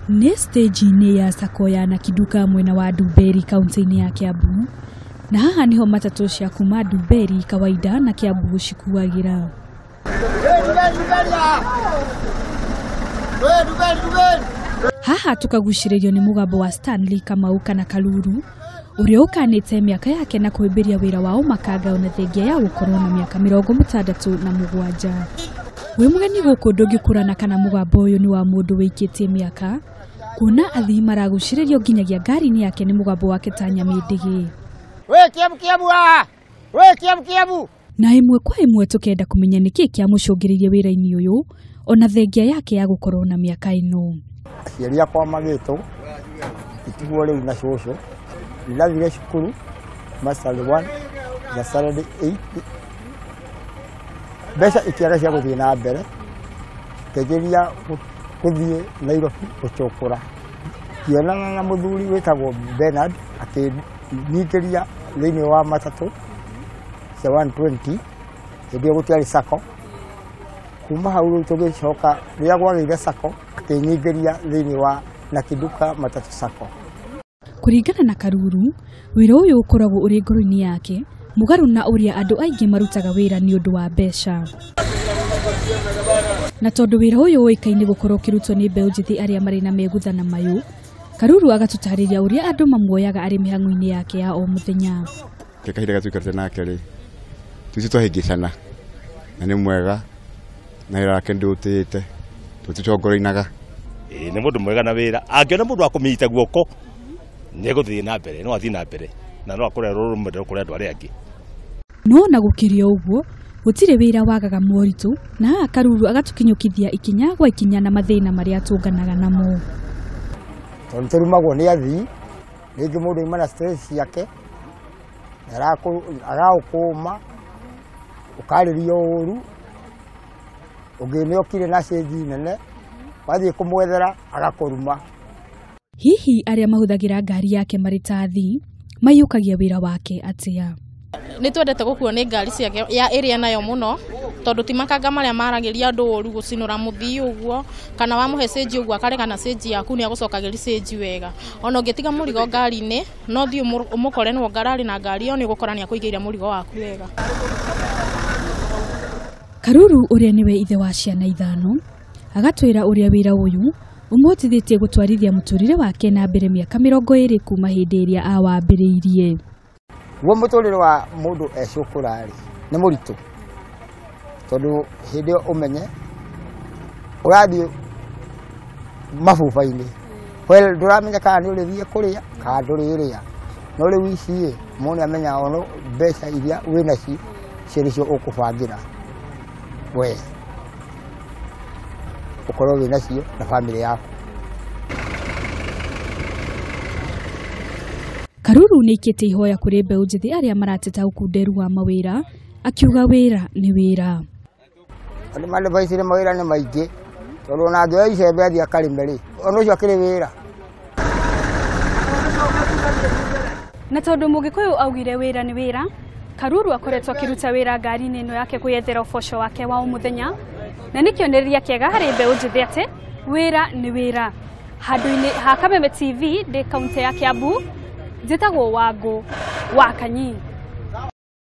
Nĩ stage-inĩ ya sacco ya Nakiduka mwena wa Ndumberi kaunti-inĩ ya Kiambu, na haha niho matatũ cia kuma Ndumberi kawaida na Kiambu cikuagĩra. Haha tukagucĩrĩrio nĩ mũgambo wa Stanley Kamau kana Karuru ũrĩa ũkanĩte mĩaka yake na kũhĩmbĩria wĩra wa ũmakanga ona thengia ya gũkorwo na mĩaka 67. Wĩ mũgeni gũkũ ndũngĩkũrana kana mũgambo ũyũ nĩ wa mũndũ wĩikĩtie mĩaka, kuona athii maragucĩrĩrio nginyagia ngari-inĩ yake nĩ mũgambo wake ta nyamĩndĩgĩ. We Kiambu Kiambu haha! We Kiambu Kiambu! Na ĩmwe kwa ĩmwe tũkenda kũmenya nĩkĩ kĩamũcũngĩrĩirie wĩra-inĩ ũyũ ona thengia yake ya gũkorwo na mĩaka ĩno. Aciari akwa magĩtwo itigwo rĩu na cũcũ, ndathire cukuru master 1 na standard 8, mbeca ikĩaga cia gũthiĩ na mbere, ngĩanjĩrĩria gũthiĩ Nairobi gũcukũra. Ngĩonana na mũthuri wĩtagwo Bernard akĩnyingĩria thĩinĩ wa matatũ cia 120, hĩndĩ ĩyo gũtiarĩ sacco. Kuma hau rĩu tũgĩcoka rĩrĩa gwagĩire sacco akĩnyingĩria thĩinĩ wa Nakiduka Matatu Sacco. Kũringana na Karuru, wĩra ũyũ ũkoragwo ũrĩ ngoro-inĩ yake, mũgarũ na ũrĩa andũ aingĩ marutaga wĩra nĩ ũndũ wa mbeca. Na tondũ wĩra ũyũ ũĩkaine gũkorwo ũkĩrutwo nĩ mbeũ njĩthĩ arĩa marĩ na megutha na mayũ, Karuru agatũtarĩria ũrĩa andũ mamuoyaga arĩ mĩhang'o-inĩ yake ya o mũthenya. Kahinda gatuikarĩte nake rĩ, tuci twahĩngĩcana na nĩ mwega na wĩra wake ndĩũtĩĩte, tũtitongorainaga. Ĩĩ nĩ mũndũ mwega na wĩra, angĩona mũndũ wa kũmũnyita guoko nĩ egũthiĩ na mbere, no athiĩ na mbere na no akore rũrũmwe kũrĩ andũ arĩa angĩ. No na gũkĩrĩ o ũguo, gũtirĩ wĩra wagaga moritũ, na haha Karuru agatũkinyũkithia ikinya gwa ikinya na mathĩna marĩa atũnganaga namo. Tondũ tũrumagwo nĩ athii, rĩngĩ mũndũ auma na stress ciake, agagũkũma, ũkarĩrio ũru, ũngĩ nĩ okire na cĩnji nene, wathiĩ kũmwethera agakũruma. Hihi arĩa mahũthagĩra ngari yake marĩ ta athii maiyũkagia wĩra wake atĩa? Nĩ twendete gũkuo nĩ ngari ciake ya ĩrĩa nayo mũno, tondũ ti makanga marĩa maragĩria andũ ũru gũcinũra mũthii ũguo, kana wamũhe cĩnji ũguo akarega na cĩnji yaku nĩ agũcokagĩria cĩnji wega. Ona ũngĩtiga mũrigo ngari-inĩ, no thiĩ ũmũkore nĩwe ngararĩ na ngari ĩyo nĩ ũgũkora nĩ akũigĩire mũrigo waku wega. Karuru ũrĩa nĩwe ithe wa ciana 5 agatwĩra ũrĩa wĩra ũyũ ũmũhotithĩtie gũtwarithia mũtũrĩre wake na mbere mĩaka 20 kuma hĩndĩ ĩrĩa awambĩrĩirie. Guo mũtũrĩre wa mũndũ ecũkũra rĩ nĩ mũritũ, tondũ hĩndĩ ĩyo ũmenye ũrathiĩ mabuba-inĩ, well ndũramenya kana nĩ ũrĩthiĩ kũrĩa kana ndũrĩrĩa, no rĩu ici ĩ mũndũ nĩamenyaga ono mbeca iria wĩnacio icio nĩcio ũkũbangĩra we ũkorwo wĩnacio na bamĩrĩ yaku. Karuru nĩaikĩtie ihoya kũrĩ mbeũ njĩthĩ arĩa marateta ũkunderu wa mawĩra, akiuga wĩra nĩ wĩra. Andũ mandĩbaicire mawĩra nĩ maingĩ, tondũ ona angĩoya icembe athiĩ akarĩme rĩ, ona ũcio akĩrĩ wĩra. Na tondũ Mũgĩkũyũ augire wĩra nĩ wĩra, Karuru akoretwo akĩruta wĩra ngari-inĩ ĩno yake kwĩyethera ũboco wake wa o mũthenya, na nĩ kĩonereria kĩega harĩ mbeũ njĩthĩ atĩ wĩra nĩ wĩra. Handũ-inĩ ha Kameme TV ndĩ kaunti ya Kiambu, njĩtagwo Wangũ wa Kanyi.